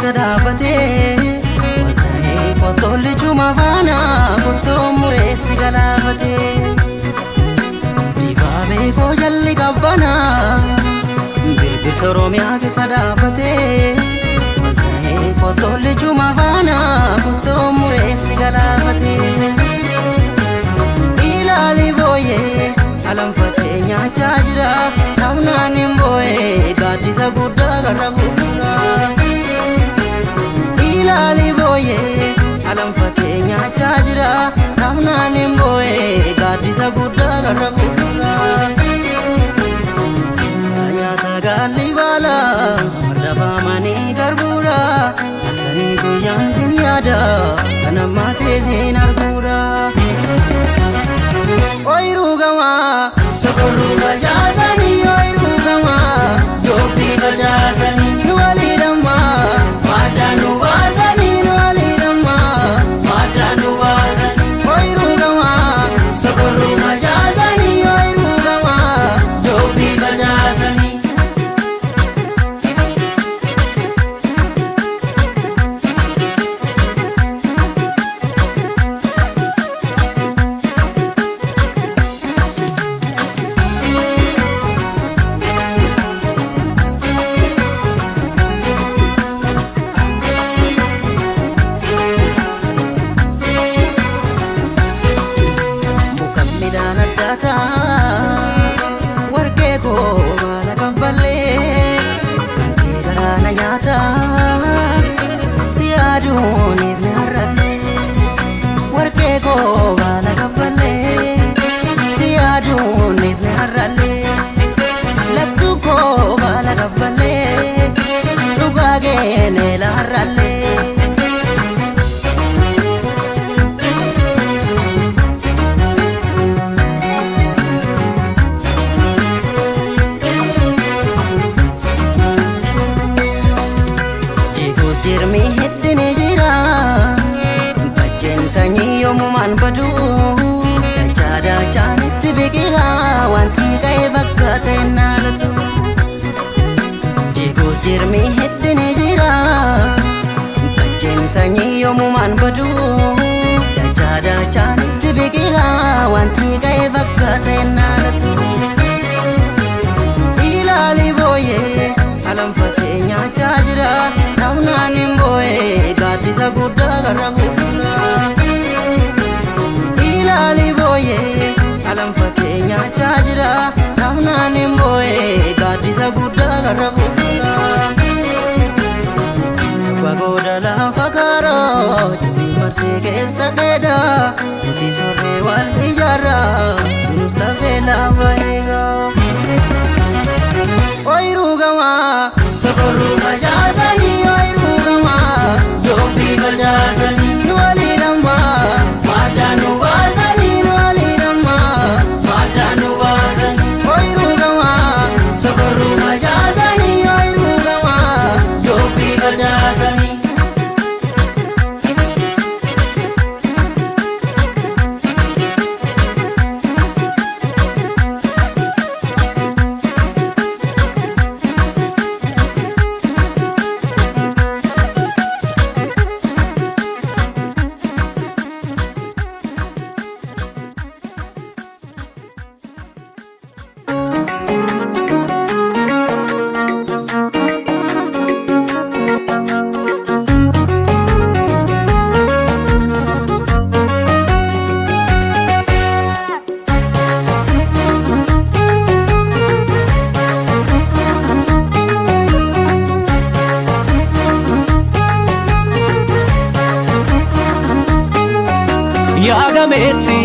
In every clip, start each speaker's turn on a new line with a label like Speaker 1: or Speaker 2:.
Speaker 1: keessa dhaabbatee walta'ee qottolli cuma faana qottoo mureessi galaafatee dibaabee koo jalli qabbanaa birbirsa Oromiyaa keessa dhaabbatee walta'ee qottolli cuma faana qottoo mureessi galaafatee ilaali booyee alanfatee nyaachaa jira dhabnaan hin booyee gaaddisa guddaa garra fuuldura. Ilaali booyee alanfatee nyaachaa jira dhabnaan hin booyee gaaddisa guddaa garra fuuldura. Nyaata gaalli baala farda faamanii garbuudha halkanii guyyaan sin yaada kan ammaa teesseen arguudha. Ooyiruu gamaa sokorruu facaasanii ooyiruu gamaa dubbii facaasanii nu walii dhammaa maddaa nu baasanii nu walii dhammaa maddaa nu baasanii ooyiruu gamaa sokorruu facaasanii ooyiruu gamaa dubbii facaasanii. Muka midhaan addaataa warqee koo baala kabballee kan kee garaa na nyaata si yaaduuniif ni har'allee warqee koo baala kabballee si yaaduuniif ni har'allee lattuu koo baala kabballee dhugaa geenee la har'allee. Jigus jirmi hiddi ni jira Bacceen sanyii yoomumaan badu Dachaa dachaan itti biqila wanti ka'e fakkaata hin naalatu Jigus jirmi hiddi ni jira Bacceen sanyii yoomumaan badu Dachaa dachaan itti biqila wanti ka'e fakkaata hin naalatu Ilaali booyee alanfatee nyaachaa jira dhabnaan hin booyee gaaddisa guddaa garra fuuldura. Ilaali booyee alanfatee nyaachaa jira dhabnaan hin booyee gaaddisa guddaa garra fuuldura. Abbaa gooda lafa kaaroo jibbii marsee keessa dheedaa nuti sorree wal ijaarraa nus lafee lafa eegaa. Ooyiruu gamaa sokorruu facaasanii ooyiruu gamaa dubbii facaasanii nu walii dhammaa maddaa nu baasanii nu walii dhammaa maddaa nu baasanii ooyiruu gamaa sokorruu facaasanii ooyiruu gamaa dubbii facaasanii.
Speaker 2: Yaa gameetti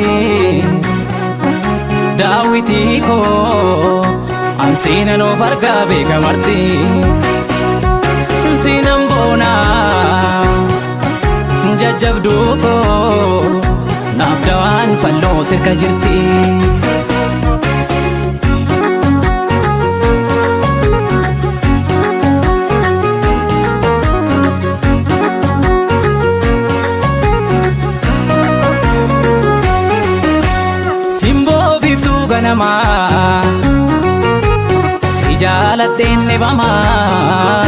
Speaker 2: daawwitii koo ansiinan of argaa beekamarti siinan boonaa jajjabduu koo naaf dawaan falloo sirka jirti. Simboo biiftuu ganamaa si jaaladheen dhibamaa.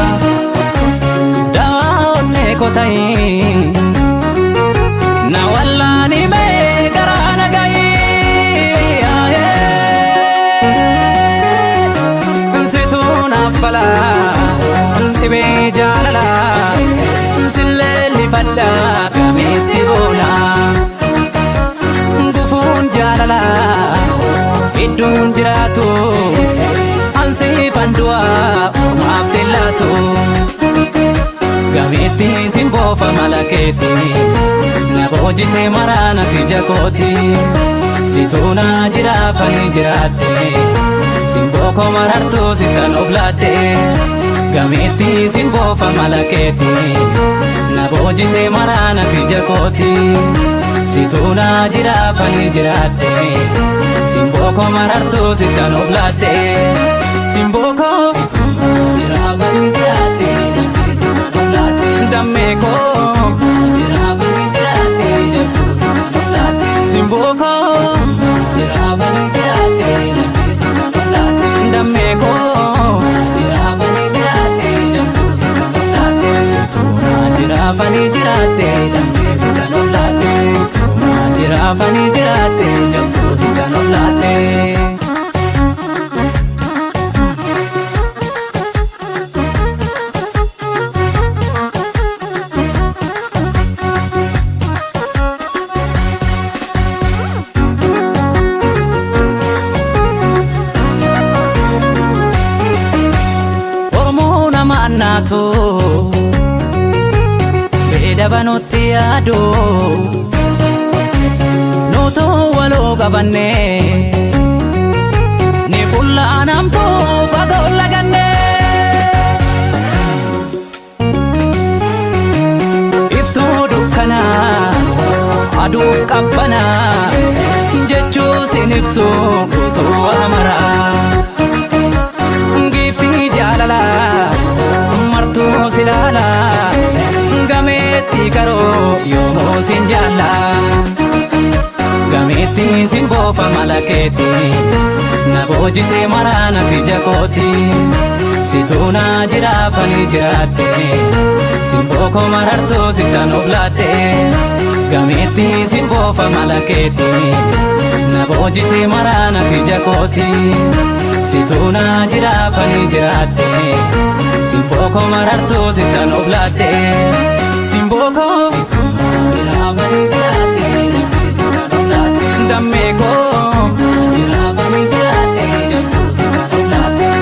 Speaker 2: Dawaa ta'i na wallaani mee garaa na ga'i. Situu naaf fala dhibee jaalala silleellifadha gameetti boola gufuun jaalala iddoon jiraatus ansiifan du'a ormaaf sillaatu. Gameetti simboofa malakeeti na boojite maraana tija kooti situu na jiraafani jiraadhe simboo koo marartuu sittan of laadhe. Gameetti simboofa malakeeti na boojite maraana tija kooti situu na jiraafani jiraadhe simboo koo marartuu sittan of laadhe simboo koo jiraafani jiraadhe. Dammee koo simboo koo dammee koo situu na jiraafani jiraadhe dammee sitan of laadhe situu na jiraafani jiraadhe jabduu sitan of laadhe. Oromoo nama annaatu beeda banutti yaadu nuutoo waloo qabanne ni fulla anamtuu fagoo laganne. Iftuu dukkanaa aduuf qabbanaa jechuu sin ibsu guutuu amaraa. Giiftii jaalala martuu silaala gameetti karoo yoomuu sin jaalla gameetti sin boofa malakeeti na boojite maraana tija kooti situu na jiraafani jiraadhe simboo koo marartuu sittan of laadhe gameetti sin boofa malakeeti na boojite maraana tija kooti situu na jiraafani jiraadhe simboo koo marartuu sittan of laadhe simboo koo jiraafani jiraadhe dammee koo jiraafani jiraadhe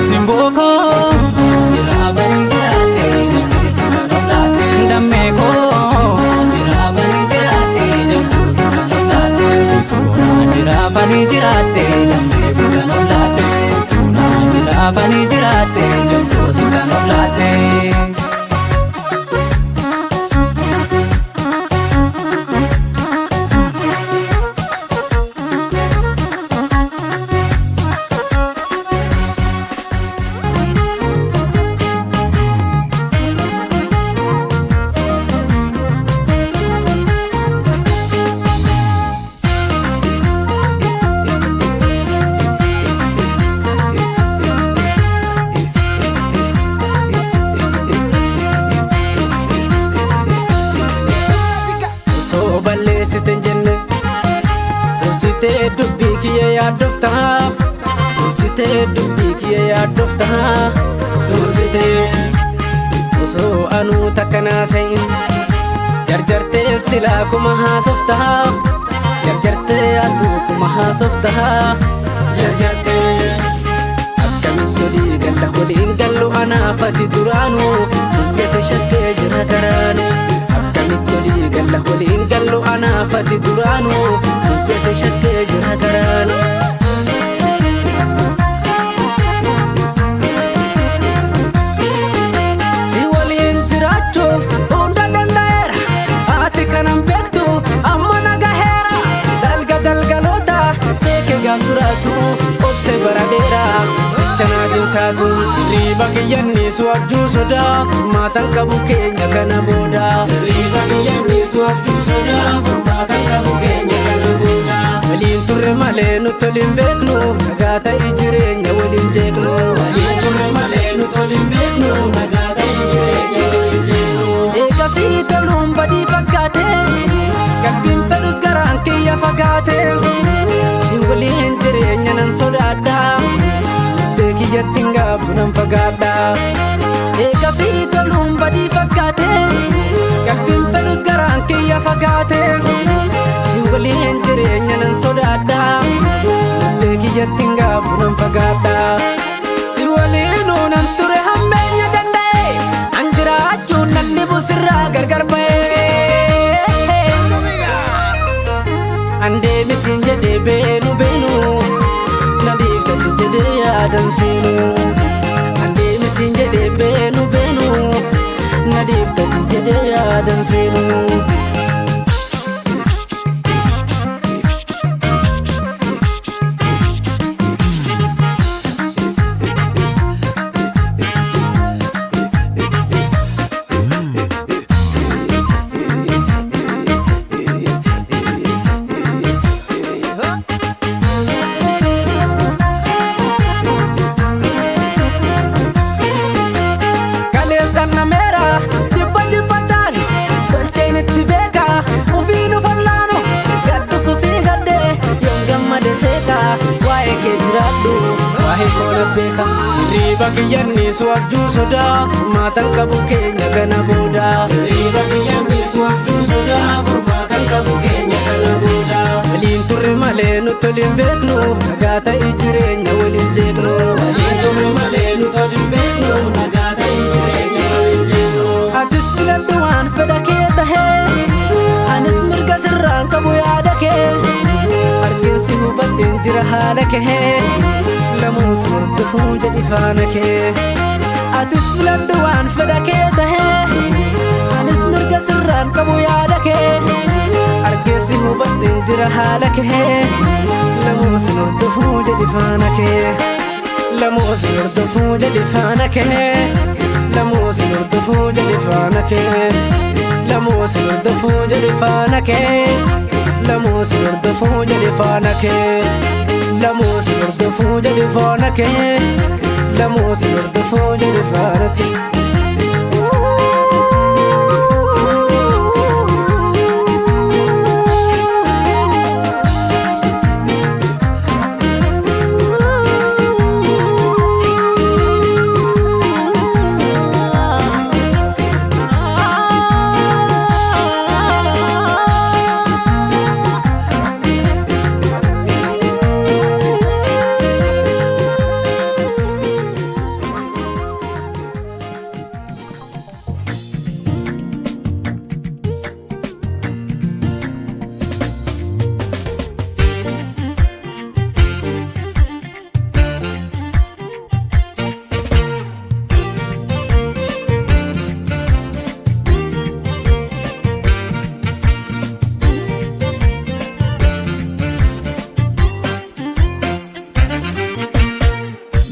Speaker 2: simboo koo jiraafani jiraadhe dammee koo jiraafani jiraadhe situu na jiraafani jiraadhe dammee sitan of laadhe situu na jiraafani jiraadhe jabduu sitan of laadhe.
Speaker 3: Osoo balleessite hin jenne dursitee dubbii kiyya yaaddoftaa dursitee dubbii kiyya yaaddoftaa dursitee osoo anuu takka naasa'in jarjartee silaa kuma haasoftaa jarjartee atuu kuma haasoftaa jarjartee akkamitti olii galla waliin gallu anaafati duraanuu biyyasa shakkee jira garaanu akkamitti olii galla waliin gallu anaafati duraanuu biyyasa shakkee jira garaanu. Si waliin jiraachuuf hunda danda'eera ati kanan beektu amma nagaheera dalga dalgaloota beeke gaaf duraatu obse bara dheeraa sicha naaf hin taatu hirriiba kiyyanniisu abjuu sodaa furmaatan qabu keenya kana booda hirriiba kiyyanniisu abjuu sodaa furmaatan qabu keenya kana booda waliin turre malee nuti waliin beeknu nagaa ta'e jireenya waliin jeeqnu waliin turre malee nuti waliin beeknu nagaa ta'e jireenya waliin jeeqnu eegasii tolu. fagaadha. Eegasii toluun badii fakkaate, qalbiin fedhus garaan kiyya fagaate. Si waliin jireenya nan sodaadha, murtee kiyyatti hin gaabbu nan fagaadha. Si waliinuu nan ture hammeenya danda'e, an jiraachuun nan dhibu sirraa gargar ba'e. An deemisiin jedhee beenu beenu, na dhiiftatti jedhee yaadan seenu. An deemisiin jedhee beenu beenu, na dhiiftatti jedhee yaadan seenu. Kaleessaan nameera jibba jibba caalu, tolcheen itti beeka ufii nu fallaanu, galtu fufii gaddee yoon gammade seeka, waa'ee kee jiraadhu waa'ee koo na beeka. Hirriiba kiyyanniisu abjuu sodaa, furmaatan qabu keenya kana booda. Hirriiba kiyyanniisu abjuu sodaa, furmaatan qabu keenya kana booda. Waliin turre malee nuti waliin beeknu, nagaa ta'ii jireenya waliin jeeqnu. Waliin turre malee nuti waliin beeknu, nagaa ta'ii jireenya waliin jeeqnu. Atis filadhu waan fedha kee tahee, anis mirga sirraan qabu yaada kee. Argeensi hubadheen jira haala kee, lamuus hordofuu jedhi faana kee. Atis filadhu waan fedha kee tahee, anis mirga sirraan qabu yaada kee. Argeessi hubadheen jira haala kee, lamuus hordofuu jedhi faana kee. Lamuus hordofuu jedhi faana kee. Lamuus hordofuu jedhi faana kee. Lamuus hordofuu jedhi faana kee. Lamuus hordofuu jedhi faana kee. Lamuus hordofuu jedhi faana kee. Lamuus hordofuu jedhi faana kee.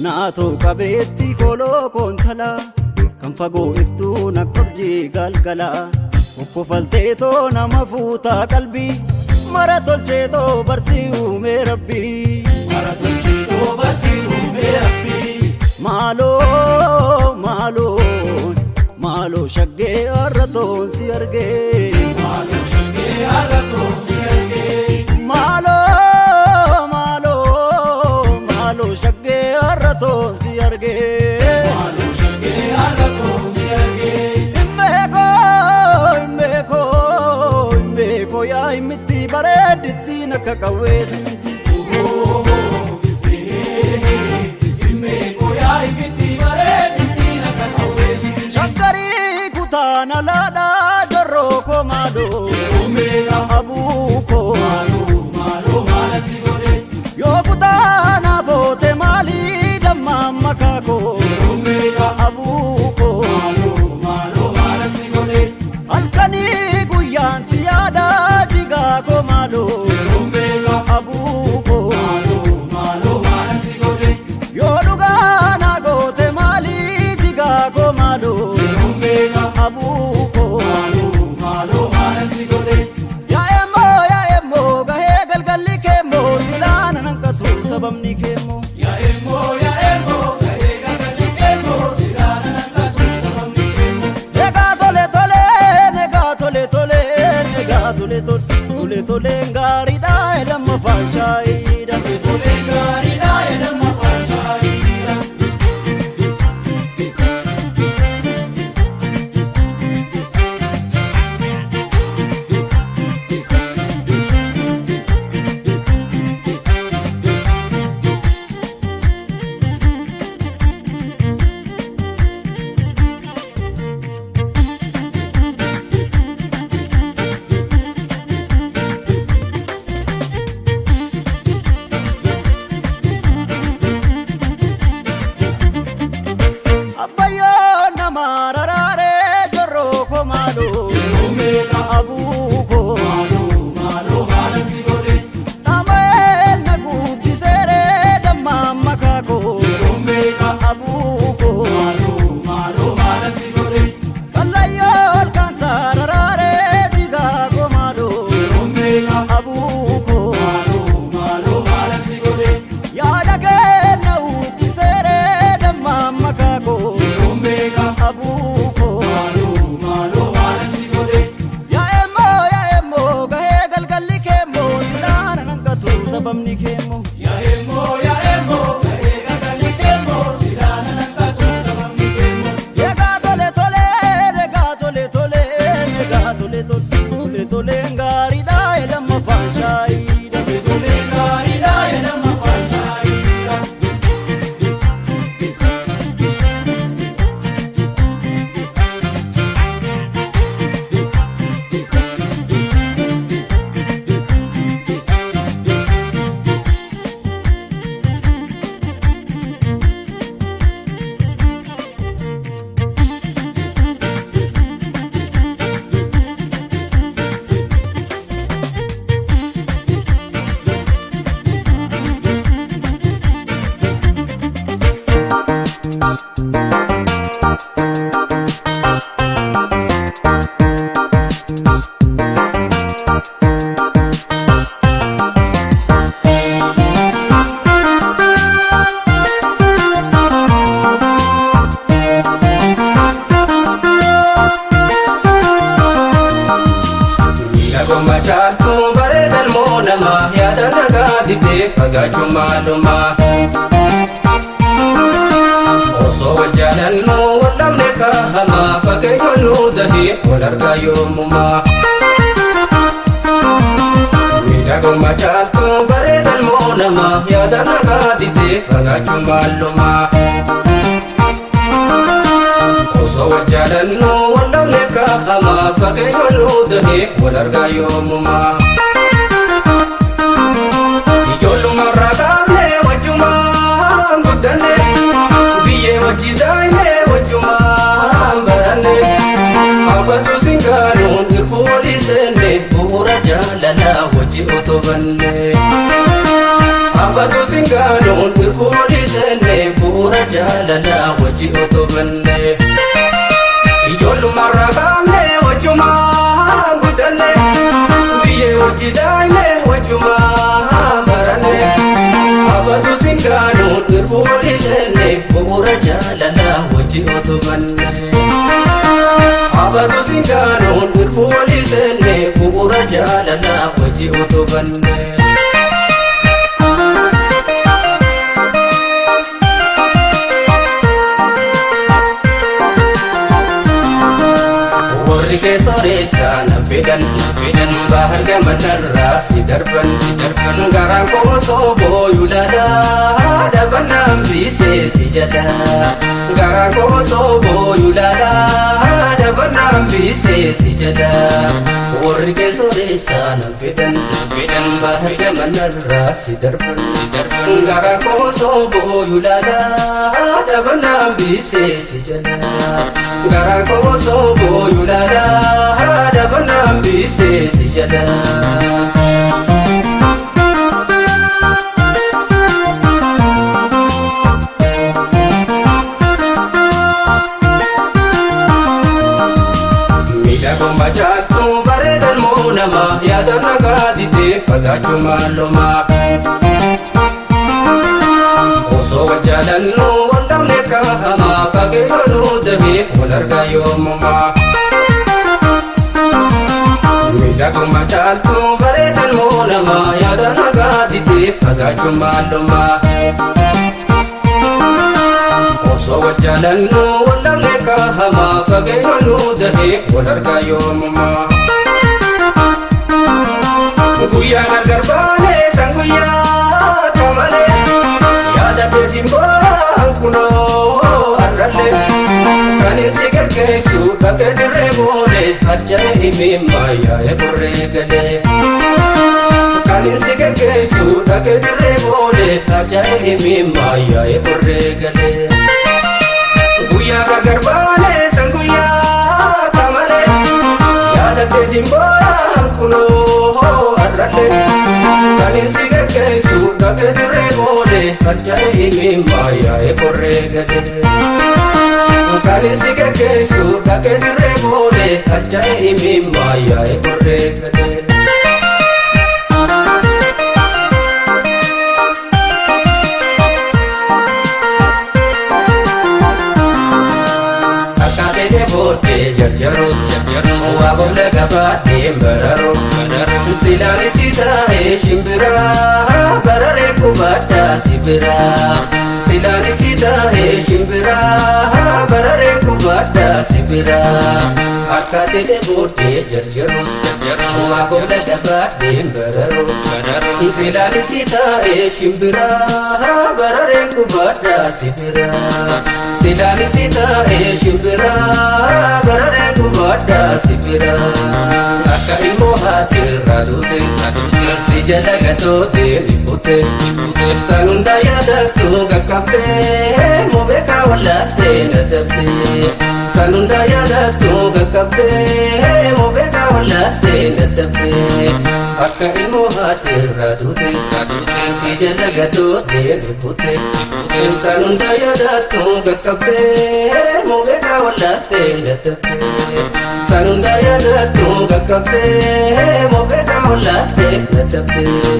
Speaker 4: Naatoo qabeetti koloo koontalaa, kan fagoo iftuu na korjii galgalaa. Okkofalteetoo nama fuutaa qalbii, mara tolcheetoo barsii uumee rabbii. Mara tolcheetoo barsii uumee rabbii. Maaloo maaloo maaloo shaggee har'a toon si argee. Maaloo shaggee har'a toon si argee. Maaloo maaloo maaloo shaggee har'a toon si argee. Maaloo shaggee har'a toon si argee. Imbeekoo imbeekoo imbeekoo yaa himitti bareedditti akka qawwee siminti. Shaggarii kutaan alaadhaa jorroo koo maaloo abuu koo. Yoo kutaan aboote maalii dammaa makaa koo abuu koo. Halkanii guyyaan si yaada jigaa koo maaloo abuu koo. Yoo dhugaa naa goote maalii jigaa koo maaloo abuu koo. Yaa'emmoo yaa'emmoo gahee galgalli keemmoo silaa nan hanqatu sababni keemmoo. Egaa tole tole egaa tole tole egaa tole tole tole tole gaariidha jedhama faashaayiidha. Tole gaariidha jedhama faashaayiidha.
Speaker 5: fagaachuu maalumaa. Osoo wal jaalannu wal dhabne kahamaa fageenya nu dahee wal argaa yoomumaa. Miidhagummaa caaltuu bareedan moo namaa yaada nagaa didee fagaachuu maalumaa. Osoo wal jaalannu wal dhabne kahamaa fageenya nu dahee wal argaa yoomumaa. Ijoollummaarraa kaafnee wajjumaan guddanne biyyee wajji daa'imee wajjumaan baranne hawwatu singaanuun hirkuu walii seenne bu'uura jaalalaa wajji utubanne. Hawwatu singaanuun hirkuu walii seenne bu'uura jaalalaa wajji utubanne. Ijoollummaarraa kaafnee wajjumaan guddanne biyyee wajji daa'imee wajjumaan baranne. Hawwatu singaanuun hirkuu walii seenne bu'uura jaalalaa wajji utubanne. Hawwatu singaanuun hirkuu walii seenne bu'uura jaalalaa wajji utubanne. Warri kee soreessaa na fedhan na fedhan bahar gamanarraa si darban si darban garaan koo osoo booyu laalaa dhabannaan biisee si jedha garaan koo osoo booyu laalaa dhabannaan biisee si jedha warri kee soreessaa na fedhan na fedhan bahar gamanarraa si darban si darban garaan koo osoo booyu laalaa dhabannaan biisee si jedha garaan koo osoo booyu laalaa dhabannaan biisee si jedha. Miidhagummaa caaltuu bareedan moo namaa yaada nagaa didee fagaachuu maalumaa. Osoo wal jaalannu wal dhabne kahamaa fageenya nu dahee wal argaa yoomumaa. Miidhagummaa caaltuu bareedan moo namaa yaada nagaa didee fagaachuu maalumaa. Osoo wal jaalannu wal dhabne kahamaa fageenya nu dahee wal argaa yoomumaa. Guyyaa gargar baanee san guyyaa kamalee yaada keetiin boo'an kunoo har'allee kan si geggeessu dhaqee dirree boolee harja'ee himimmaa yaa'ee qorree galee. Kan si geggeessu dhaqee dirree boolee harja'ee himimmaa yaa'ee qorree galee. Guyyaa gargar baanee san guyyaa kamalee yaada keetiin boo'an kunoo har'allee kan si geggeessu dhaqee dirree boolee harja'ee himimmaa yaa'ee qorree galee. Kan si geggeessu dhaqee dirree boolee harja'ee himimmaa yaa'ee qorree galee. Akkaatee booddee jarjarus jarjarus waa gola gabaadhee bararu bararu silaan si taa'ee shimbiraa bararee qubadhaa si biraa silaan si taa'ee shimbiraa bararee qubadhaa si biraa akkaatee booddee jarjarus jarjarus waa gola gabaadhee bararu bararu silaan si taa'ee shimbiraa bararee qubadhaa si biraa silaan si taa'ee shimbiraa bararee qubadhaa si biraa akka ilmoo haati irraa duute si jala gatoote ni buute san hunda yaadattu qaqqabdee mubeekaa wallaaftee na dabdee san hunda yaadattu qaqqabdee mubeekaa wallaaftee na dabdee akka ilmoo haati irraa duute si jala gatoote ni buute san hunda yaadattu qaqqabdee mubeekaa wallaaftee na dabdee san hunda yaadattu qaqqabdee mubeekaa wallaaftee na dabdee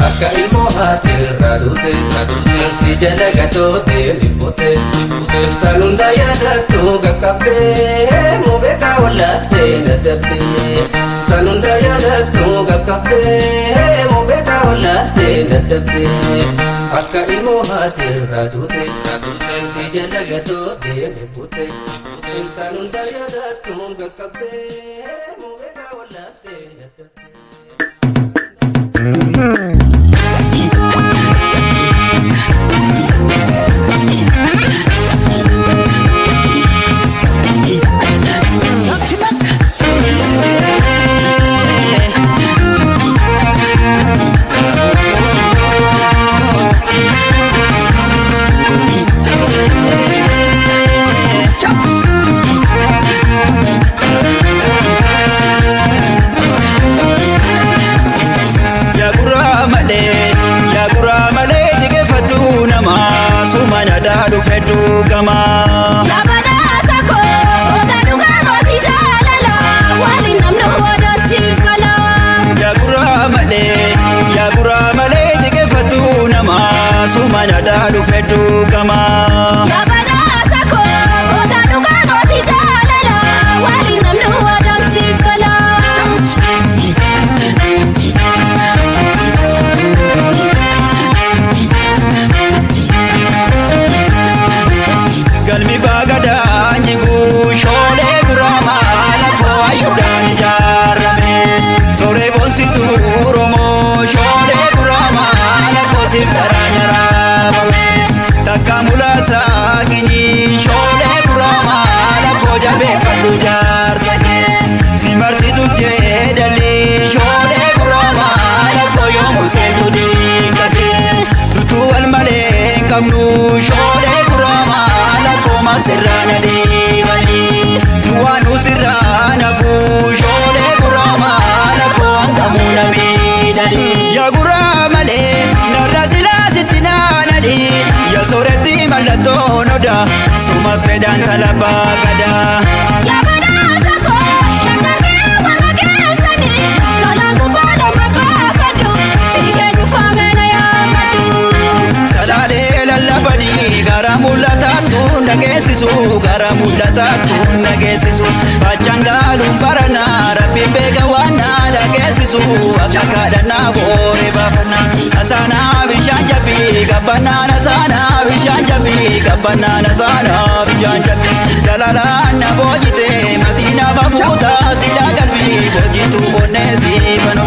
Speaker 5: akka ilmoo haati irraa duute si jala gatoote ni buute san hunda yaadattu qaqqabdee mubeekaa wallaaftee na dabdee san hunda yaadattu qaqqabdee mubeekaa wallaaftee na dabdee. Baadhee raatuute si jala gatoo deeme buute isaan hunda yaadattuun qaqqabdee mubeeraa wallaaftee dadhabdee.
Speaker 4: Sirraana deemanii duwwaanuu sirraana fuushoolee guraamaa lakkoo hanqamuuna miidhanii. Yaa guraa malee narra silaa sitti naananii yaa sooretti mallattoon odaa suma fedhaan talabaa gadaa.
Speaker 6: Yaa badhaasa koo shakarree warra keessanii galaan gubbaa lafa baafadhu fiigee dhufaa mana yaafadhu.
Speaker 4: Salaalee lallabanii gara mul'ataattu dhageessisu gara mul'ataattu dhageessisu Fachaan gaaluun baranaa rabbiin beeka waan na dhageessisu akka kadhannaa booree baafannaa asaanaa bishaan jabbii gabbannaan asaanaa bishaan jabbii gabbannaan asaanaa bishaan jabbii jalalaan na boojite matii nama fuutaa silaa qalbii boojitu onnee siifan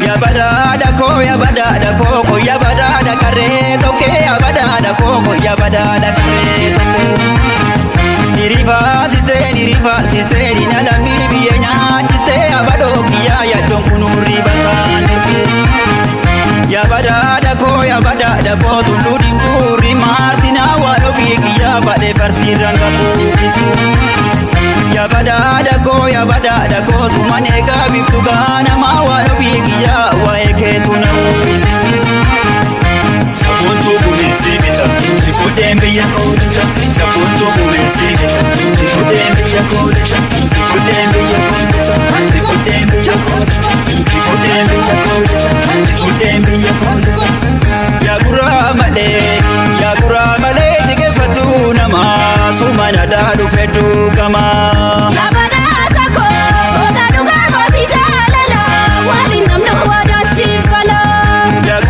Speaker 4: Yabadaadha koo yabadaadha koo yabadaadha karree tokkee yabadaadha koo yabadaadha karree tokkee. Nirifaasistee nirifaasistee nina biyya nyaachistee yabadoo kiyyaa yaddoon kunuurri basaan. Yabadaadha koo yabadaadha koo tulluu diimtuurri maarsinaa waan ofii kiyyaa badhee farsiirraan qabuufisi. Yabadaadha koo yabadaadha koo suman eegaa biftu gaanamaa waan ofii kiyyaa waa'ee keetu na uwwisa.
Speaker 7: Safoontuu gumeensi bita, si fuudheen biyya koo bita. Safoontuu gumeensi bita, si fuudheen biyya koo bita. Si fuudheen biyya koo bita, si fuudheen biyya koo bita. Si fuudheen biyya koo bita, si fuudheen biyya koo bita.
Speaker 4: Yaa guraa malee xiqqeeffatu namaa suma nadaa dhufe duukamaa.
Speaker 6: Yaa badhaasa koo goota dhugaa mootii jaalala waliin namni waadaan siif gala.
Speaker 4: Yaa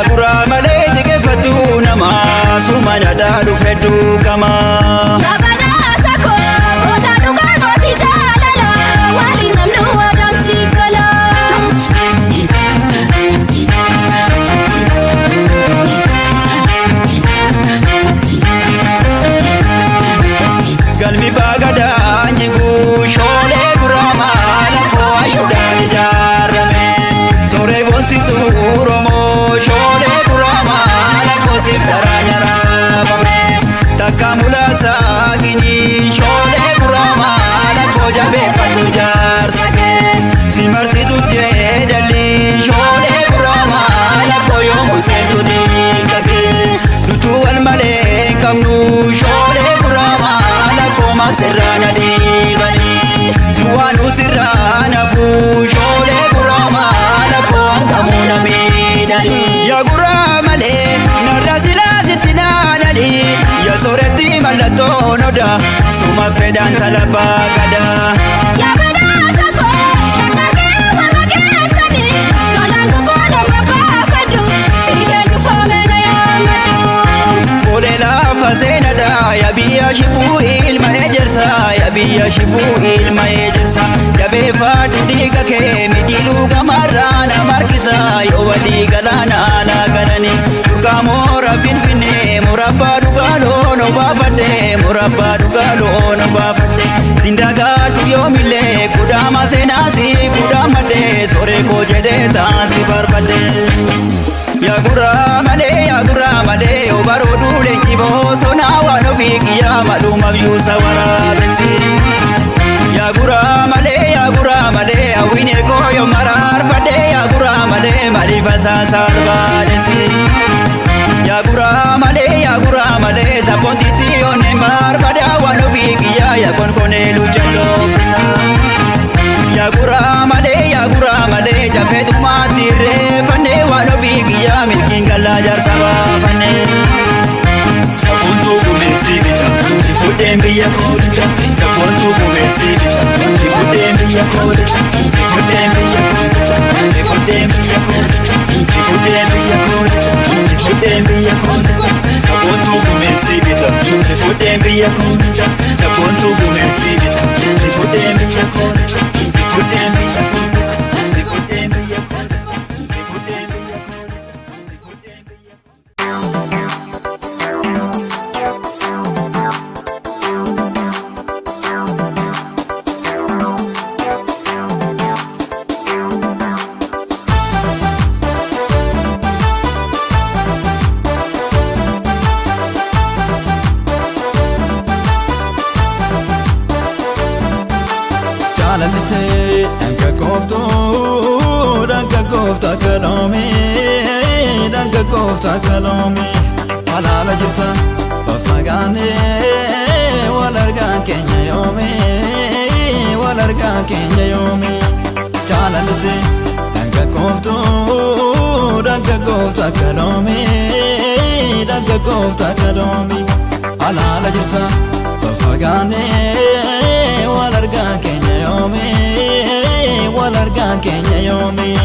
Speaker 4: guraa malee xiqqeeffatu namaa suma nadaa dhufe duukamaa.
Speaker 6: Yaa badhaasa koo goota dhugaa mootii jaalala waliin namni waadaan siif gala.
Speaker 4: Galmi bagadaan jiguu shoolee guraamaa lakkoo ayyuudhaan ijaarame. Sooree boonsituu Oromoo shoolee guraamaa lakkoo siif karaa nyaraafame. Takka mulaasaa ginii shoolee guraamaa lakkoo jabeeffadhu jaarsa kee. Si marsitu jeedalii shoolee guraamaa lakkoo yoomuu seentu diinqa kee. Nutuu wal malee hin qabnu shoolee guraamaa lakkoo sirraana deemanii duwwaanuu sirraana fuushoolee guraamaa lakkoo hanqamuuna miidhanii. Yaa guraa malee narra silaa sitti naananii yaa sooretti mallattoon odaa suma fedhaan talabaa gadaa.
Speaker 6: Yaa badhaasa koo shakarree warra keessanii galaan gubbaa lafa baafadhu fiigee
Speaker 4: godha yaa biyya shibuu ilma ejersa yaa biyya shibuu ilma ejersa jabeeffadhu dhiiga kee midhiiluu gamarraa nama harkisa yoo walii galaana alaa galani durgaa moora finfinnee murabbaa dhugaa loon obaafadhe murabbaa dhugaa loon obaafadhe sindagaadhu yoomillee kudhaama seenaasi kudhaamadhe soree koo jedhee taasi barbaadhe. Yaa gurraa malee yoo barooduu leenji bosonaa waan ofii kiyyaa malumaaf yuusa waraabessi. Yaa gurraa malee hawwiin koo yoo maraarfadhe yaa gurraa malee maaliif asaasa barbaadessi. Yaa gurraa malee sabboontitti onneen barbaada waan ofii kiyyaa yaa konkonee lucha loofisa. Yaa gurraa malee jafeetumaatti reeffannee waan ofii kiyyaa milkiin galaa jaarsa baafannee.
Speaker 7: Safoontuu gumeensi bita, si fuudheen biyya koolita. Safoontuu gumeensi bita, si fuudheen biyya koolita. Si fuudheen biyya koolita, si fuudheen biyya koolita. Si fuudheen biyya koolita, si fuudheen biyya koolita. Safoontuu gumeensi bita, si fuudheen biyya koolita. Safoontuu gumeensi bita, si fuudheen biyya koolita. Si fuudheen biyya koolita, si fuudheen biyya koolita. Si fuudheen biyya koolita, si fuudheen biyya koolita.
Speaker 4: Jaalallitee dhanka gooftaa kaloomee dhanka gooftaa kaloomee alaala jirta faffagaanee wal argaan keenya yoomee wal argaan keenya yoomee jaalallitee dhanka gooftaa kaloomee dhanka gooftaa kaloomee alaala jirta faffagaanee wal argaan keenya yoomee wal argaan keenya yoomee.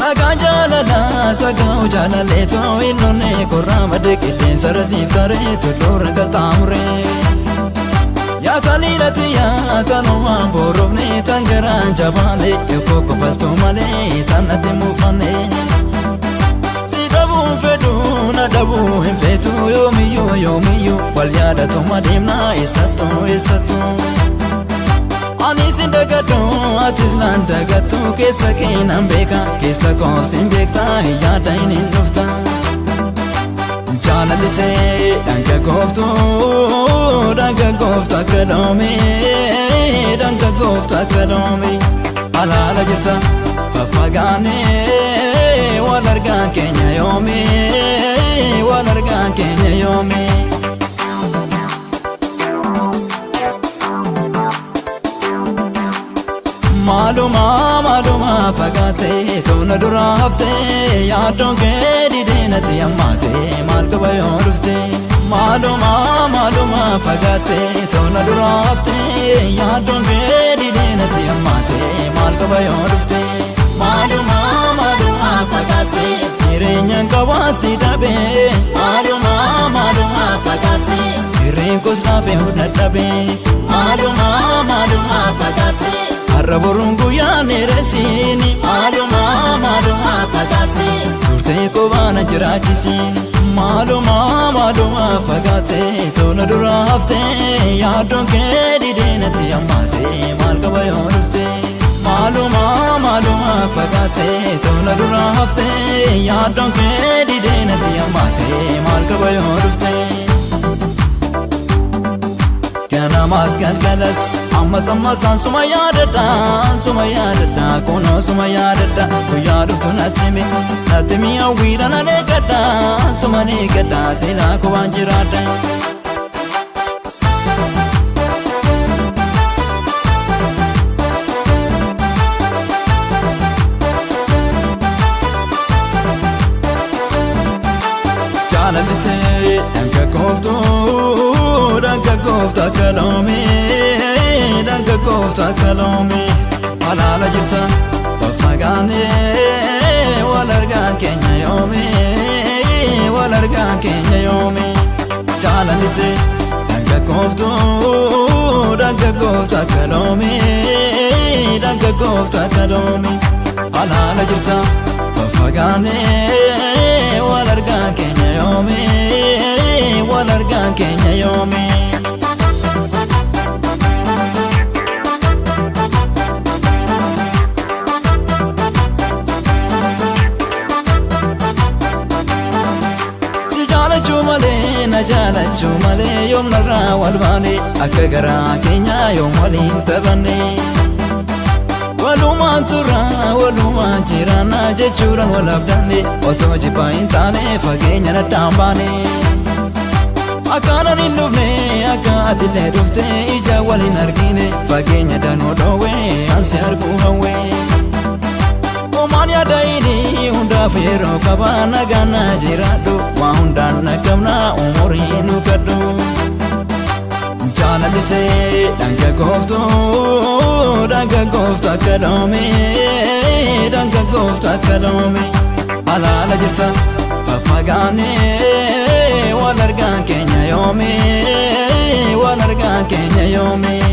Speaker 4: Maqaan jaalalaa sagaa'u jaalallee too illoonne korraa madde qilleensa rasiif taree tulluurra qaxxaamuree. Yaataniirratti yaatanumaan borofne tan garaan jabaale eekoo kofaltuu malee tan natti muufanne. Si dhabuun fedhuu na dhabuu hin feetu yoomiyyuu yoomiyyuu wal yaadatuma deemnaa eessattuu eessattuu. Ani sin dagadhu atis naan dagattu keessa kee nan beeka keessa koo sin beekta yaada hin dhufta. Jaalallitee dhanka gooftuu akka loomee dhanka gooftuu akka loomee alaala jirta faffagaanee wal argaan keenya yoomee wal argaan keenya yoomee. Maaluma maaluma fagaatee tola dura haftee yaaddoon kee didee natti hammaatee maal qaba yoo dhuftee. Maaluma maaluma fagaatee tola dura haftee yaaddoon kee didee natti hammaatee maal qaba yoo dhuftee. Maaluma maaluma fagaatee jireenyaan qabaasi dhabee. Maaluma maaluma fagaatee hirreen koos laafee dadhabee. Maaluma maaluma fagaatee. Har'a boruun guyyaan dheeressiini. Maaluma maaluma fagaatee turtee kophaana jiraachisi. Maaluma maaluma fagaatee tola dura haftee yaaddoon kee didee natti hammaatee maal qaba yoo dhuftee. Maaluma maaluma fagaatee tola dura haftee yaaddoon kee didee natti hammaatee maal qaba yoo dhuftee. Ganamaas galgalas ammas ammasaan suma yaadadha suma yaadadha kunoo suma yaadadha guyyaa dhuftu natti himi hawwiidha nan eeggadha suma eeggadha seenaa koo waan jiraadha. Jaalallitee dhanka gooftuu dhanka gooftuu akka loomee. Dargaggoofta akka loomii alaala jirta faffagaanee wal argaan keenya yoomii wal argaan keenya yoomii jaalalite dargaggooftuu dargaggoofta akka loomii dargaggoofta akka loomii alaala jirta faffagaanee wal argaan keenya yoomii wal argaan keenya yoomii. Na jaalachuu malee yoom narraa wal baane akka garaa keenyaa yoom waliin taphanne walumaan turraa walumaan jiraannaa jechuudhaan wal abdanne osoo jibbaa hin taane fageenya naddaan baane akkaanan hin dhufne akka atillee dhufte ija waliin argine fageenya danuu dhoowwee ansi arguu hawwee. Omaan yaadayini hundaaf yeroo qaba nagaan na jiraadhu waa hundaan na qabna umurii nu kadhu. Jaalalite dargaggooftuu dargaggooftu akka loomii dargaggooftu akka loomii alaala jirta faffagaanee wal argaan keenya yoomii wal argaan keenya yoomii.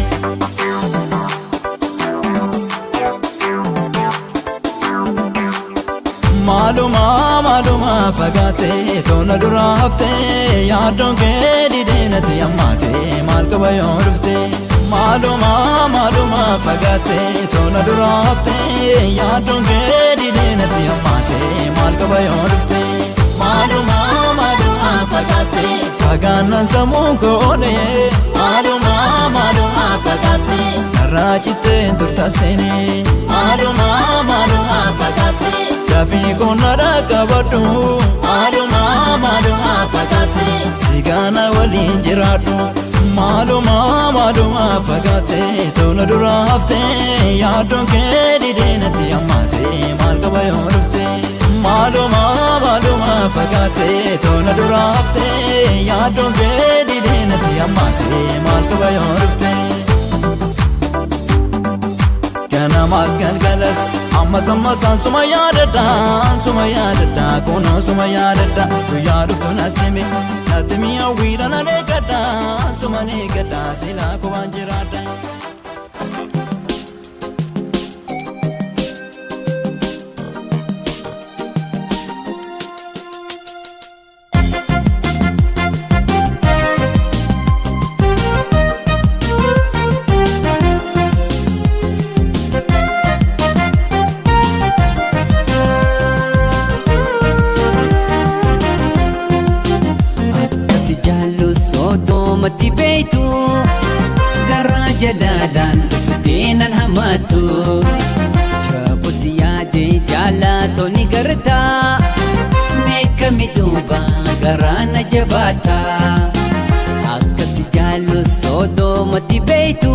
Speaker 4: Maaluma maaluma fagaatee tola dura haftee yaaddoon kee didee natti hammaatee maal qaba yoo dhuftee. Maaluma maaluma fagaatee tola dura haftee yaaddoon kee didee natti hammaatee maal qaba yoo dhuftee. Maaluma maaluma fagaatee fagaannaan sammuun koonee. Maaluma maaluma fagaatee narraa cittee turta seenee. Maaluma maaluma fagaatee. Dafii qonnaa qabadhu maaluma maaluma fagaatee sigaana waliin jiraadhu maaluma maaluma fagaatee tola dura haftee yaaddoon kee didee natti hammaatee maal qaba yoo dhuftee maaluma maaluma fagaatee tola dura haftee yaaddoon kee didee natti hammaatee maal qaba yoo dhuftee. Ganamaas galgalas ammas ammasaan suma yaadadha suma yaadadha kunoo suma yaadadha guyyaa dhuftu natti himi natti himi hawwiidhaan nan eeggadha suma eeggadha silaa kubaan jiraadha.
Speaker 2: Jalaalaan dhuftee nan hamatu Jaabusi yaadee jaalatoo ni gartaa Meeqami duuba garaa na jabaata Akkasi jaallu sodoomatti beeytu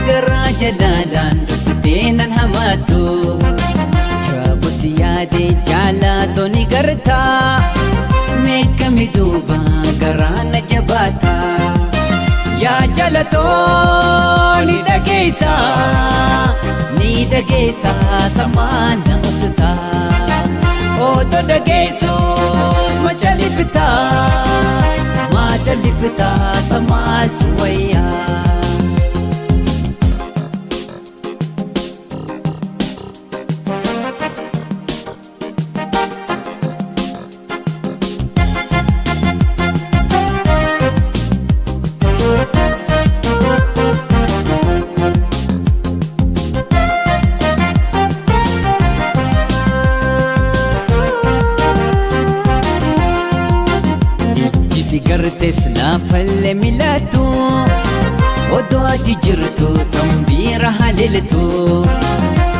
Speaker 2: Garaa jalaalaan dhuftee nan hamatu Jaabusi yaadee jaalatoo ni gartaa Meeqami duuba garaa na jabaata. Yaa jalatoo ni dhageessa samaan nama sitaa Otoo dhageessus machaliftaa samaaltu wayyaa. Sigartees laafalle milaatu odoo ati jirtu tambiira haleeltu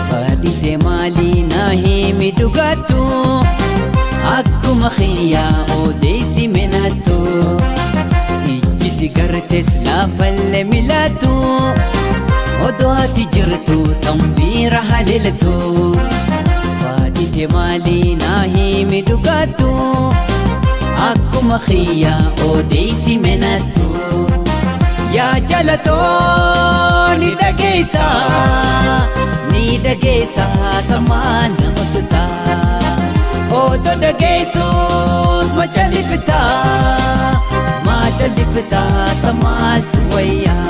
Speaker 2: fadhite maalii naa himi dhugaattu akkuma xiyyaa odeessi menaattu ijji sigartees laafalle milaatu odoo ati jirtu tambiira haleeltu fadhite maalii naa himi dhugaattu. Akkuma xiyyaa odeessi menatu. Yaa jalatoo ni dhageessa ni dhageessa samaan nama sitaa Otoo dhageessus macalifitaa macalifitaa samaaltu wayyaa.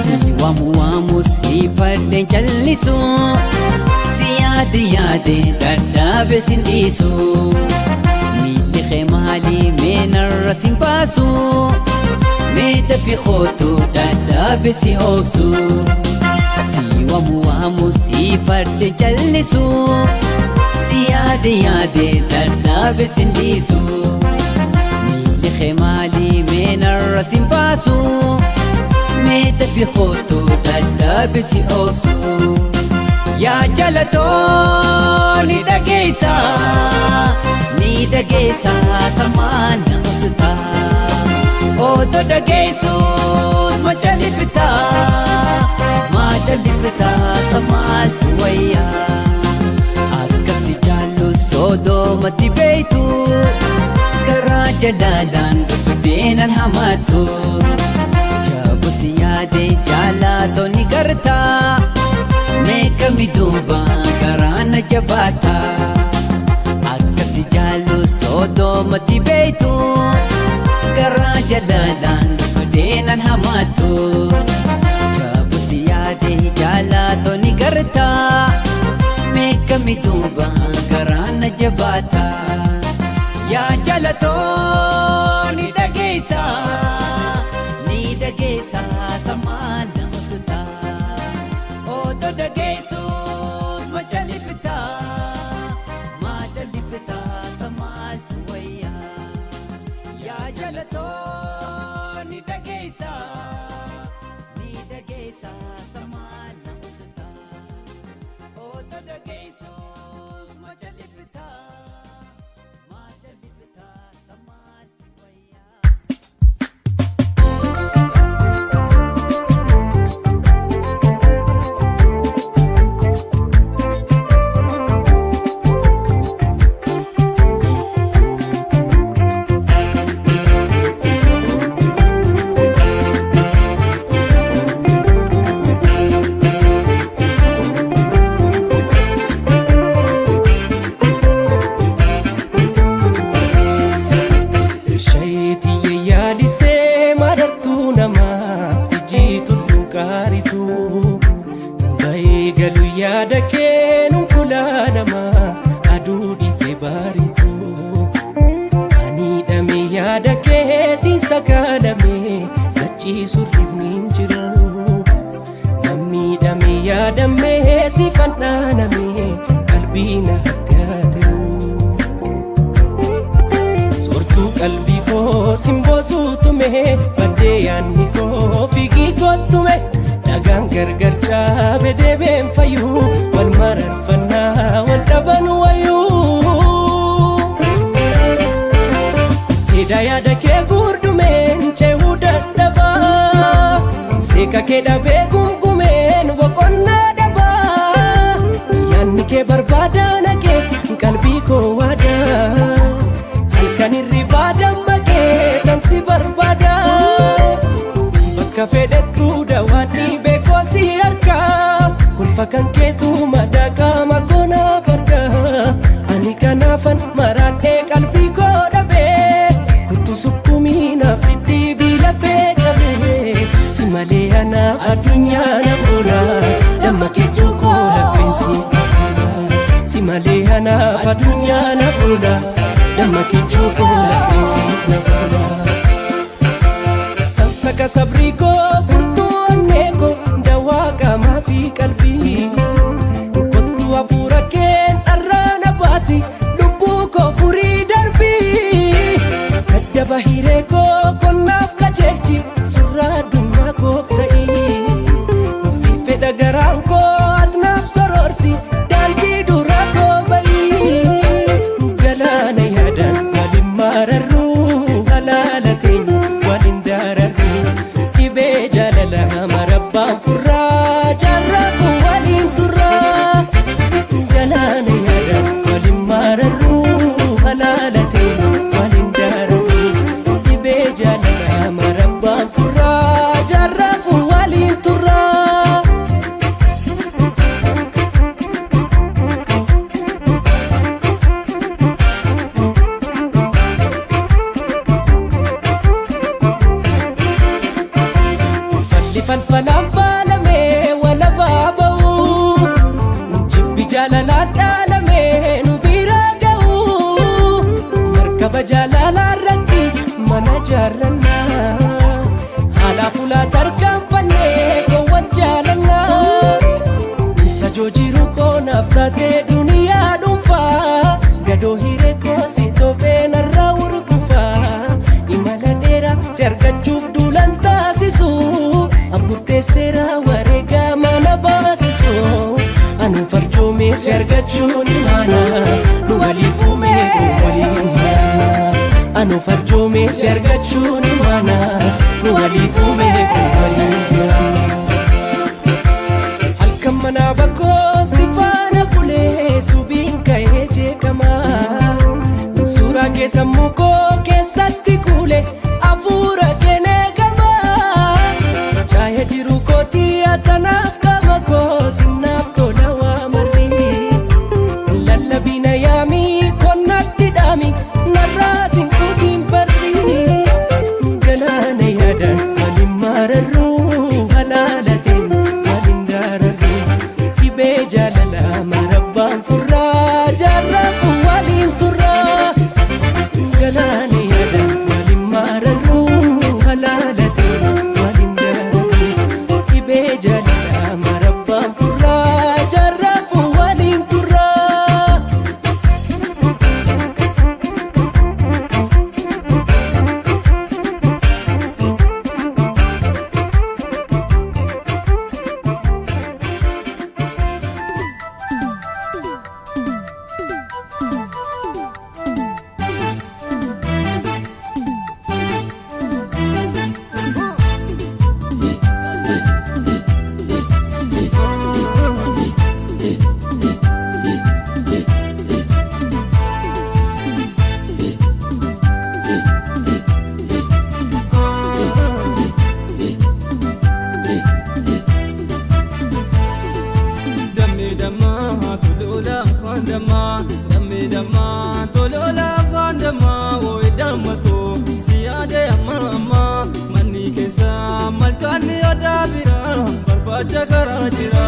Speaker 2: Si waamu waamus hiifadheen callisu si yaade yaade dadhaabe sin dhiisu miilli kee maali mee narra sin baasu mee dafii kootu dadhaabe si obsu si waamu waamus hiifadheen callisu si yaade yaade dadhaabe sin dhiisu miilli kee maali mee narra sin baasu. Meeta fi kootu dadhaabe si obsu. Yaa jalatoo ni dhageessa ni dhageessa samaan nama sitaa. Otoo dhageessus macalifitaa macalifitaa samaaltu wayyaa. Akkasi jaallu sodoomatti beeytu garaa jalaalaan dhuftee nan hamaattu. Jaabusi yaade jaalaatoo ni gartaa meeqami duuba garaa na jabaata. Akkasi jaallu sodoomatti beeytu garaa jalaalaan dhuftee nan hamaattu. Jaabusi yaade jaalaatoo ni gartaa meeqami duuba garaa na jabaata. Yaa jalatoo ni dhageessa ni dhageessa samaan nama sitaa. Otoo dhageessus macalifitaa macalifitaa samaaltu wayyaa. Yaa jalatoo ni dhageessa ni dhageessa samaan nama sitaa. Otoo dhageessus macalifitaa macalifitaa samaaltu wayyaa.
Speaker 8: Isheetii yaadisee madartuu namaa ijii tulluun qaaritu Bahee galu yaada keenuun kulaa namaa aduu dhiite baaritu Ani dhame yaada keetiin sakaalame gachiisu rifni hin jiru Namni dhame yaadame si fandhaaname qalbii na hattaateru. Soortuu qalbii koo simboo suutume baddee yaadni koo fiigii kottume dhagaan gargar caabe deebeen fayyuu wal mararfannaa wal dhaban wayyuu. Seedaa yaada kee gurdumeen ceehuu dadhabaa seeqa kee dhabee gungumeen boqonnaa dhabaa yaadni kee barbaada naqee qalbii koo waadaa. Halkan hirribaa dammaqee kan si barbaada. Bakka fedhettuu daawwadhi beekoo si harka. Kolfa kan keetu madaa qaama koonaaf arga. Ani kanaafan maraadhee qalbii koo dhabee. Kuttu sukkumii naaf dhidhiibii lafee cabee. Si malee anaaf addunyaa na oola. Damma keechuu koo lapheensi oola. Si malee anaaf addunyaa na oola. Damma kichuu koo lapheensi na oola. Sansaka sabrii koo furtuu onnee koo dawaa qaamaa fi qalbii. Kottu hafuura keen dharraa na baasi lubbuu koo furii darbii. baasi daandii dura koobayi. Galaana yaadaan waliin mararruu halaala teenya waliin daararruu dhibee jaalala marabbaan furraa jaarraa waliin turraa. Galaana yaadaan waliin mararruu halaala teenya waliin daararruu dhibee jaalala marabbaan furraa jaarraa waliin turraa. Falli falfalaan faalamee walabaa ba'u jibbi jaalalaan dhaalamee nu bira ga'u markaba jaalalaa irratti mana jaarrannaa haala fuulaa tarkaanfannee gowwan jaalannaa isa joojiru koonaaf taatee duniyaa dhuunfaa gadoo hiree koosii toofee narraa urgufaa imala dheeraa si argachuuf duulan taasisu murteesseera wareegaa mana baasisu anu farjoomee si argachuun imaana nu waliif uumee waliin jiraanna anu farjoomee si argachuun imaana nu waliif uumee waliin jiraanna. Halkan manaa bakkoo si faana bulee subiin ka'ee jeeqamaa suuraa kee sammuu koo keessatti kuule hafuura keenee gamaa jaaya jiru kootii atanaaf qaba koo sinnaaf tola waa marri lallabiina yaamii konnatti dhaami narraa sinkuutiin barri galaana yaadaan waliin mararruu halaala teenya waliin daararruu dhibee jaalala marabbaan furraa jaarraa waliin turraa galaana yaadaan waliin mararruu halaala teenya waliin daararruu dhibee jaalala marabbaan furraa jaarraa waliin turraa.
Speaker 2: Dammi dammaa toloola afaan dammaa dammi dammaa toloola afaan dammaa wooyi dammatoo si yaade amma ammaa manni keessa malkaanni odaa bira barbaacha karaa jira.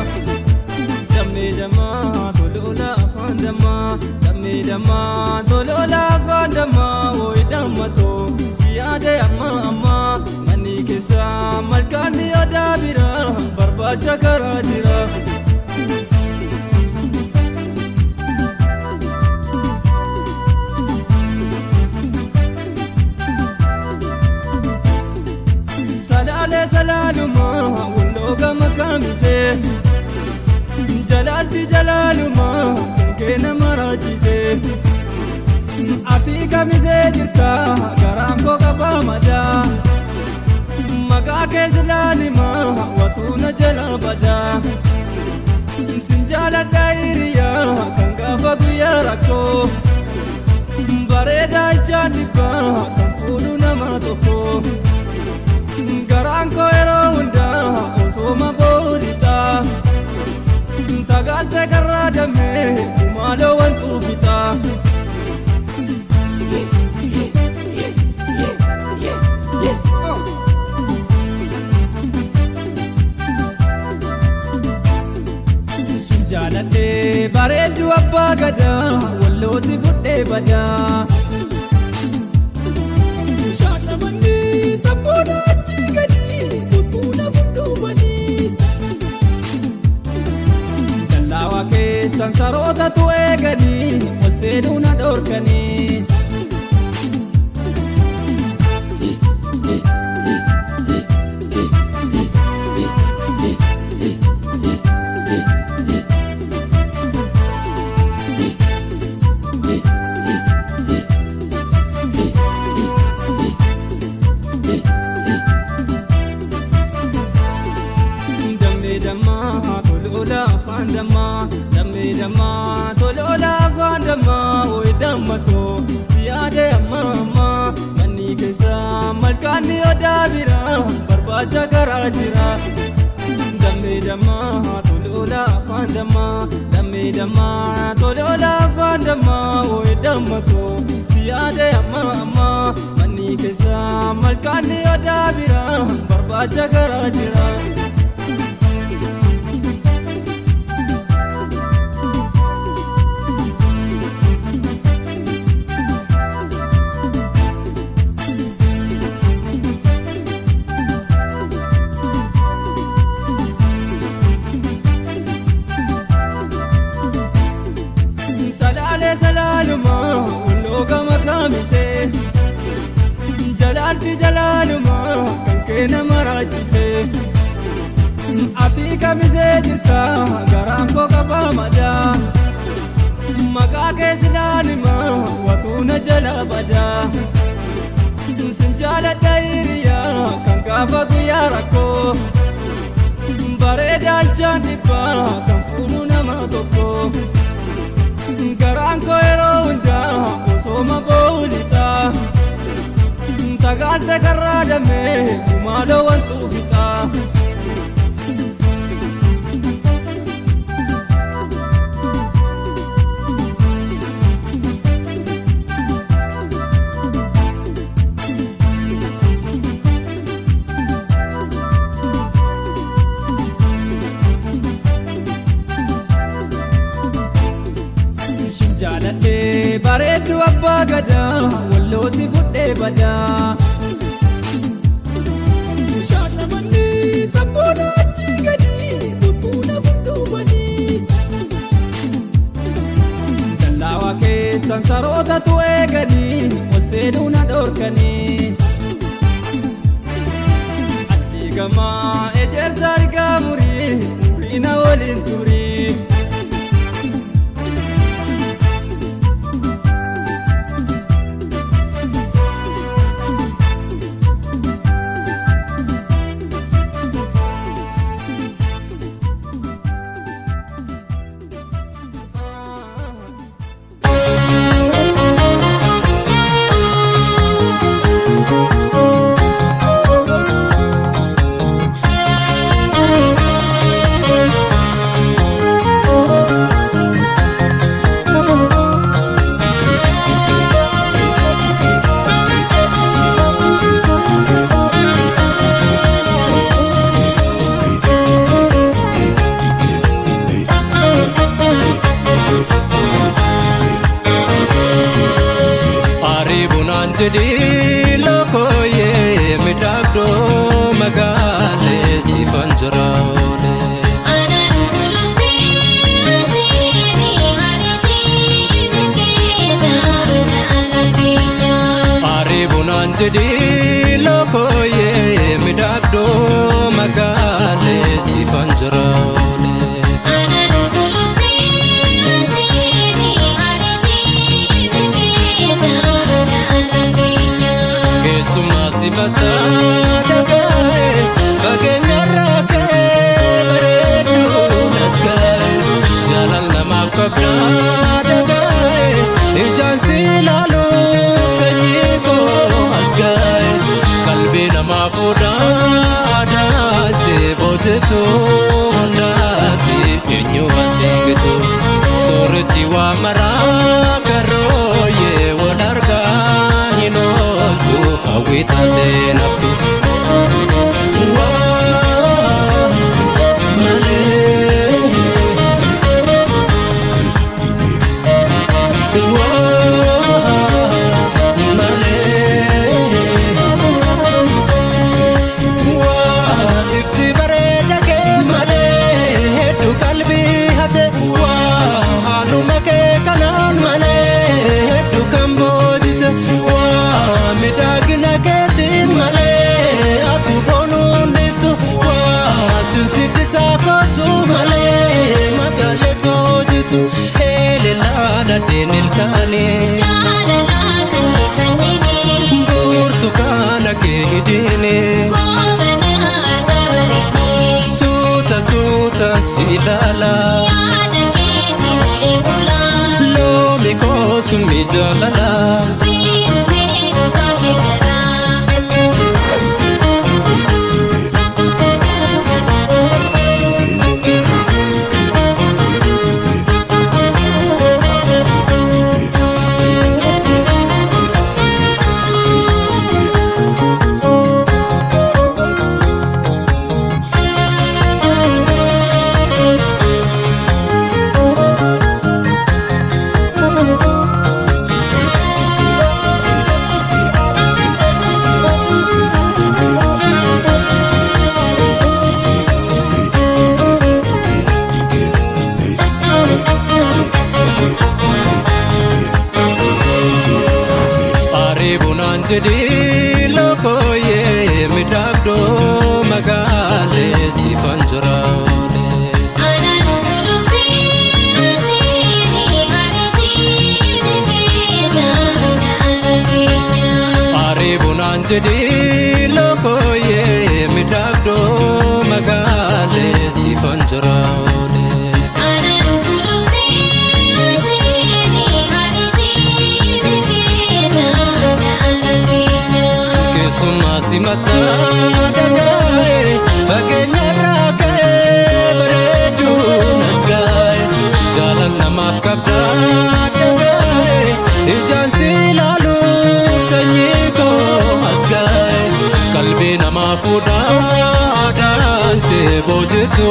Speaker 2: Dammi dammaa toloola afaan dammaa dammi dammaa toloola afaan dammaa wooyi dammatoo si yaade amma ammaa manni keessa malkaanni odaa bira barbaacha karaa jira. Salaalee salaaluma walloo gama kaamisee jalaalti jalaaluma kenkee nama raajisee ati kamisee jirta garaan koo qabaa madaa maqaa kee silaalima watuu na jala badaa sin jaaladha hiriyaa kan gaafa guyyaa rakkoo bareedaa ijaan dhibbaa kan fuudhu nama tokko. Garaan koo yeroo hundaa osoma boolita tagaalte karraa damee kumaaloo wantuu bitaa. Jaaladhee bareedduu abbaa gadaa walloo si fudhee badaa. Shaashamanni sabboona achii gadi tuttuuna fudhuumanii. Dallaawaa keessan sarootatu eeganii ol seenuu na dhorkanii. afaan dammaa dammi dammaa toloola afaan dammaa wayi dammatoo si yaade amma ammaa manni keessa malkaanni odaa bira barbaacha karaa jira. Dammi dammaa toloola afaan dammaa dammi dammaa toloola afaan dammaa wayi dammatoo si yaade amma ammaa manni keessa malkaanni odaa bira barbaacha karaa jira. Salaluma ulooga makamise jalaalti jalaaluma kan keena maraachise ati kamise jirta garaan koo qabaa madaa maqaa keessi watuuna jala badaa sin jaaladha hiriyaa kan gaafa guyyaa rakkoo bareedaa alchaan dhibbaa kan fuudhu nama tokko. Garaan koo yeroo hundaa osoo boolita tagaalte karaa damee maaloo wantu fixa. Jaaladhee bareedduu abbaa gadaa walloo si fudhee badaa. Shaashamanni sabboona achii gadi tuttuuna fudhuubanii. Dallaawaa keessan sarootatu eeganii ol seenuu na dhorkanii. Achii gamaa ejersa argaa murii umrii na waliin turii.
Speaker 7: Burtukaana kee hidhiine. Suuta
Speaker 9: suuta si ilaala.
Speaker 6: Yaada keetti lolee bula.
Speaker 9: Loomi koo summi jaalala.
Speaker 6: Biinuumee dhugaa kee garaa.
Speaker 9: Ariibunaan jedhii lokooyee miidhagdoo magaalee siifan jira oolee.
Speaker 6: Anaan suluftee siinii ariitii sibiila jaalala.
Speaker 9: Ariibunaan jedhii lokooyee miidhagdoo magaalee siifan jira oolee.
Speaker 6: Anaan suluftee siinii ariitii sibiila jaalala.
Speaker 9: Keessumaa simataa dhagaa'e fageenyarraa ka'ee bareeduun as gaa'e jaalala namaaf qabdaa dhagaa'e ijaan si ilaaluuf sanyii koo as gaa'e qalbii namaa fuudhaa aadaan si boojitu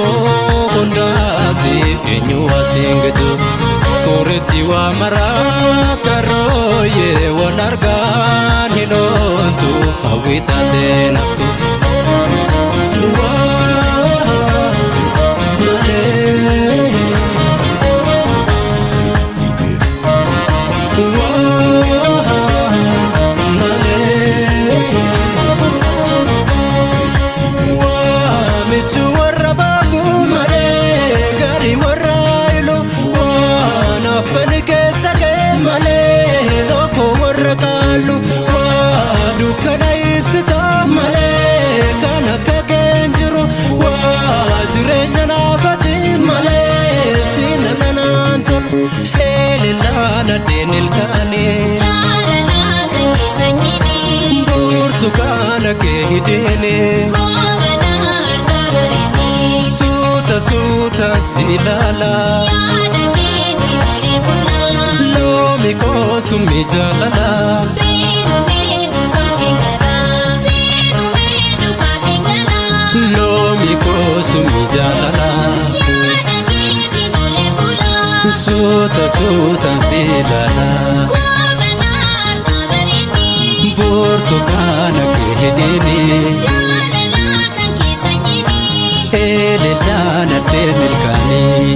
Speaker 9: hundaati eenyu asiin gitu sooretti waa maraa karooyee wal argaan hin ooltu hawwii taatee naftu. Waa malee. Waa malee. Waamichi warra baabuu malee gaarii warra ilu waan affani keessa ga'e malee lookoo warra qaallu waa dukkana ibsita malee kan akka keen jiru waa jireenya naafati malee siina nanaan tolu eelillaan addeen ilkaanii
Speaker 6: Jaalala kan keessa nyiini.
Speaker 9: burtukaana kee hidhiini.
Speaker 6: Goobanaa harka bareedee.
Speaker 9: Suuta suuta si ilaala.
Speaker 6: Yaada keetti lolee bula.
Speaker 9: Loomi koo summi jaalala.
Speaker 6: Biinuumee dhugaa kee garaa. Biinuumee dhugaa kee garaa.
Speaker 9: Loomi koo summi jaalala.
Speaker 6: Yaada keetti lolee bula.
Speaker 9: Suuta suuta si ilaala.
Speaker 6: Goobanaa harka bareedee.
Speaker 9: Burtukaana kee hidhiini.
Speaker 6: Jaalala kan keessa nyiini.
Speaker 9: Eelillaan addeen ilkaanii.